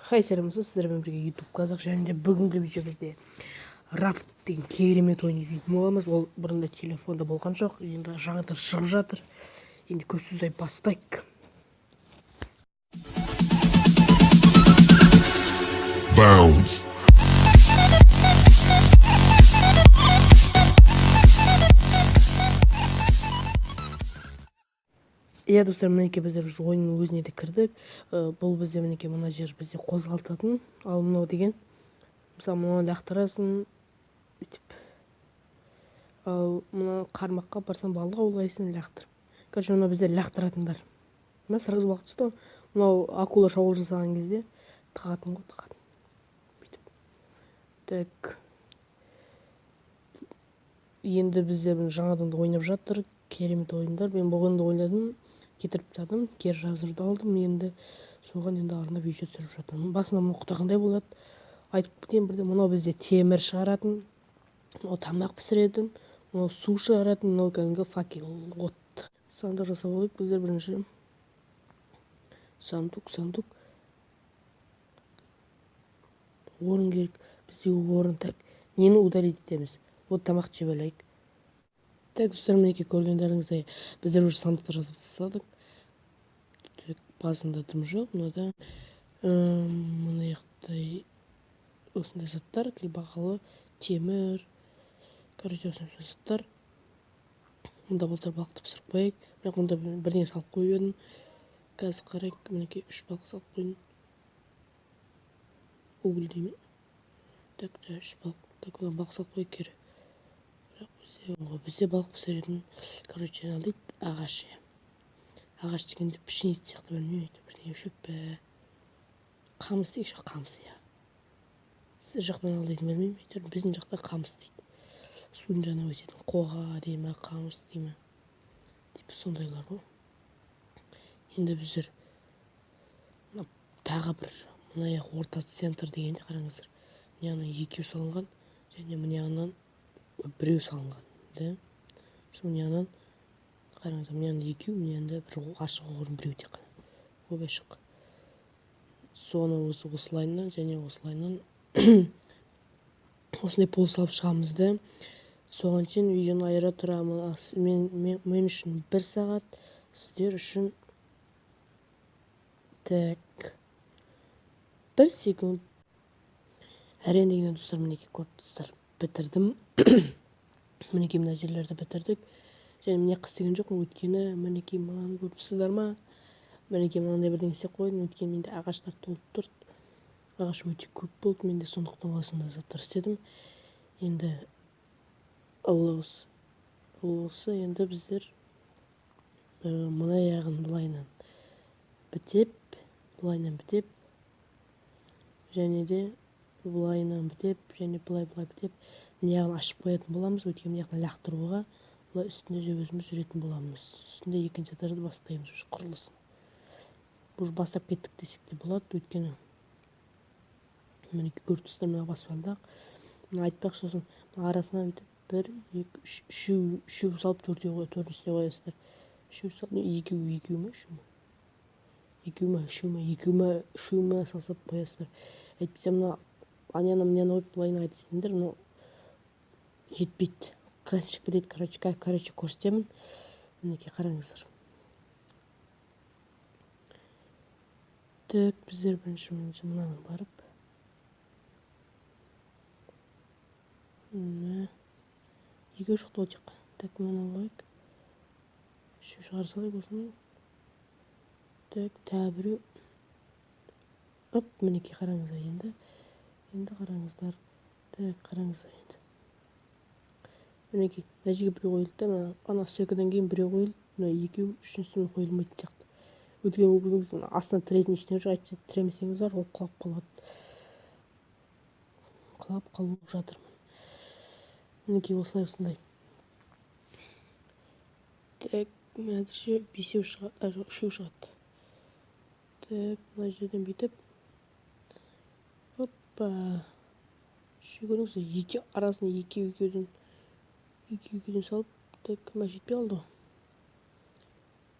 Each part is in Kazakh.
Хай, сәлеметсіз, сіздермен бірге YouTube Қазақ. Және де бүгінгі видео бізде Рафт деген керемет ойын ойнайтын боламыз. Ол бұрында телефонда болған жоқ, енді жаңадан шығып жатыр. Енді көп созбай бастайық. Bounds. Иә, достар, мінекей, біздер уже ойынның өзіне де кірдік. Бұл бізде, мінекей, мына жер бізде қозғалтатын, ал мынау деген, мысалы, мынаны лақтырасың бүйтіп, ал мына қармаққа барсаң, балық аулайсың лақтырып. Короче, мынау бізде лақтыратындар. Мына сразу балық түсті ғой. Мынау акула шабуыл жасаған кезде тығатын ғой, тығатын бүйтіп. Так, енді бізде жаңадан да ойнап жатыр керемет ойындар. Мен бұл ойынды ойнадым, кетіріп тастадым, кері жаздырып алдым. Енді соған енді арнап видео түсіріп жатырмын. Басында мына құты қандай болады, айтып кетейін бірде. Мынау бізде темір шығаратын, мынау тамақ пісіретін, мынау су шығаратын, мынау кәдімгі факел, от. Сандық жасап алайық біздер бірінші. Сандук, сандук, орын керек бізге, орын. Так, нені удалить етеміз? Вот, тамақ жеп алайық. Так, достар, мінекей, көргендеріңіздей, біздер уже сандықты жасап тастадық. Так, басында дым жоқ. Мынада, мына жақта осындай заттар, бағалы темір, короче, осындай заттар. Мұнда болса балықты пісіріп қояйық, бірақ мұнда бірдеңе салып қойып едім. Қазір қарайық. Мінекей, 3 балық салып қойдым. Уголь дей ме? Так, 3 балық. Так, одан балық салып қояйық кері. Бірақ бізде балық пісіретін, короче, мынау дейді ағаш. Ағаш дегенде пшеница сияқты, білмеймін, әйтеуір бірдеңе, шөп пе, қамыс дейікші, қамыс, иә. Сіз жақтан ал дейтін білмеймін, әйтеуір біздің жақта қамыс дейді. Судың жанына өсетін қоға дей ме, қамыс дей ме, типа сондайлар ғой. Енді біздер мына тағы бір мына жақ орта центр дегенде, қараңыздар, мына жағынан екеу салынған және мына жағынан біреу салынған да. Сол мына жағынан қараңыздар, мына жағында екеу, мына жағында бір ашық орын біреу тек қана. Ойбай, шық. Соны осылайынан және осылайынан осындай пол салып шығамыз да. Соған шейін видеоны айыра тұрамын. Мен үшін 1 сағат, сіздер үшін так 1 секунд. Әрең дегенде, достар, мінекей, көріп тұрсыздар, бітірдім. Мінекей, мына жерлерді бітірдік. Және міне қыс деген жоқпын, өйткені мінекей мынаны көріп тұрсыздар ма? Мінекей, мынандай бірдеңе істеп қойдым, өйткені менде ағаштар толып тұр. Ағаш өте көп болды менде, сондықтан осындай заттар істедім. Енді осы енді біздер мына аяғын былайынан бітеп, былайынан бітеп, және де былайынан бітеп, және былай-былай бітеп, мына жағын ашып қоятын боламыз, өйткені мына жақтан лақтыруға, былай үстінде де өзіміз жүретін боламыз. Үстінде екінші этажды бастаймыз уже құрылысын. Уже бастап кеттік десек те болады, өйткені мінекей көріп тұрсыздар, мына баспалдақ. Мына айтпақшы, сосын мына арасына бүйтіп бір, екі, үш, үшеу салып, төртеу қой, төртіншісіне қоясыздар. Үшеу салып, не, екеу, екеу ме, үшеу ме? Екеу ме, үшеу ме, екеу ме, үшеу ме салсап қоясыздар. Әйтпесе мына ананы мынаны қойып былайына айтсаңдар, мынау жетпейді. Красавчик бітеді, короче, короче, көрсетемін. Мінекей, қараңыздар. Так, біздер бірінші мынаны барып, мына екеу шықты ғой тек қана. Так, мынаны қояйық. Үшеу шығара салайық осыны. Так, тағы біреу. Оп, мінекей, қараңыздар енді. Енді қараңыздар. Так, қараңыздар енді. Мінекей, мына жерге біреу қойылды да, мына ана стойкадан кейін біреу қойылды, мына екеу, үшіншісі қойылмайтын сияқты. Өйткені ол өзіңіз мына астына тірейтін ештеңе жоқ, әйтпесе тіремесеңіз бар, ол құлап қалады. Құлап қалып жатырмын. Мінекей, осылай, осындай. Так, мына жерде бесеу шығады, а, жоқ, үшеу шығады. Так, мына жерден бүйтіп. Опа. Үшеу көрдіңіз бе? Екі арасына екеу екеуден, екеу екеуден салып, так, мына жетпей қалды ғой.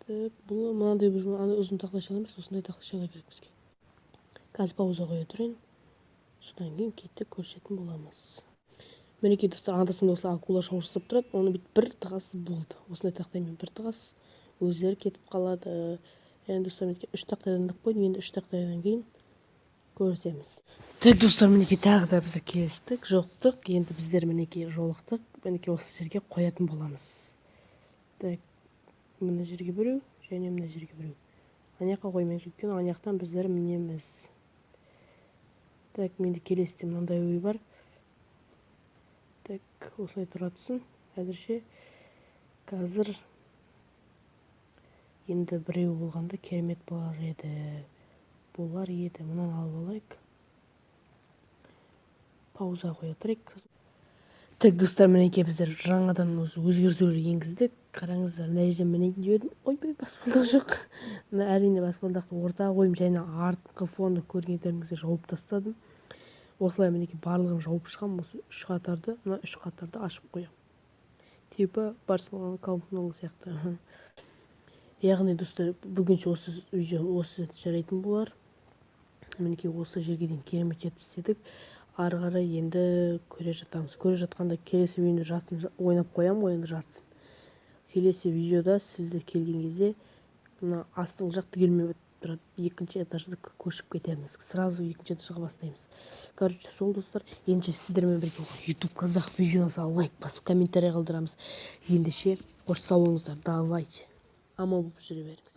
Так, бұл мынандай бір андай ұзын тақтайшалар емес, осындай тақтайшалар керек бізге. Қазір пауза қоя тұрайын, содан кейін киітті көрсететін боламыз. Мінекей, достар, анда санда осылай акула шоу жасап тұрады. Оны бүйтіп бір тығасыз, болды. Осындай тақтаймен бір тығасыз, өздері кетіп қалады. Және, достар, мінекей, үш тақтайдан да қойдым. Енді үш тақтайдан кейін көрісеміз. Так, достар, мінекей, тағы да біздер келістік, жоқтық. Енді біздер, мінекей, жолықтық. Мінекей, осы жерге қоятын боламыз. Так, мына жерге біреу және мына жерге біреу. Ана жаққа қоймаймыз, өйткені ана жақтан біздер мінеміз. Так, менде келесіде мынандай ой бар. Так, осылай тұра тұрсын әзірше. Қазір енді біреу болғанда керемет болар еді. Мынаны алып алайық, пауза қоя тұрайық. Так, достар, мінекей, біздер жаңадан осы өзгертулер енгіздік. Қараңыздар, мына жерден мінейін деп едім. Ойбай, баспалдақ жоқ. Мына, әрине, баспалдақты ортаға қойдым және артқы фонды көргендеріңізде жауып тастадым. Осылай, мінекей, барлығын жауып шығамын. Осы үш қатарды, мына үш қатарды ашып қоямын, типа Барселона Камп Ноу сияқты. Яғни, достар, бүгінше осы видео осы жарайтын болар. Мінекей, осы жерге дейін керемет жетіп істедік. Ары қарай енді көре жатамыз. Көре жатқанда келесі видеоны жартысын ойнап қоямын ғой. Енді жартысын келесі видеода сіздер келген кезде мына астыңғы жақ түгелімен бітіп тұрады. Екінші этажды көшіп кетеміз, сразу екінші этажға бастаймыз. Короче, сол, достар, ендеше сіздермен бірге Ютуб Қазақ видеосына лайк басып, комментарий қалдырамыз. Ендеше, қош, сау болыңыздар, давайте, аман болып жүре беріңіздер.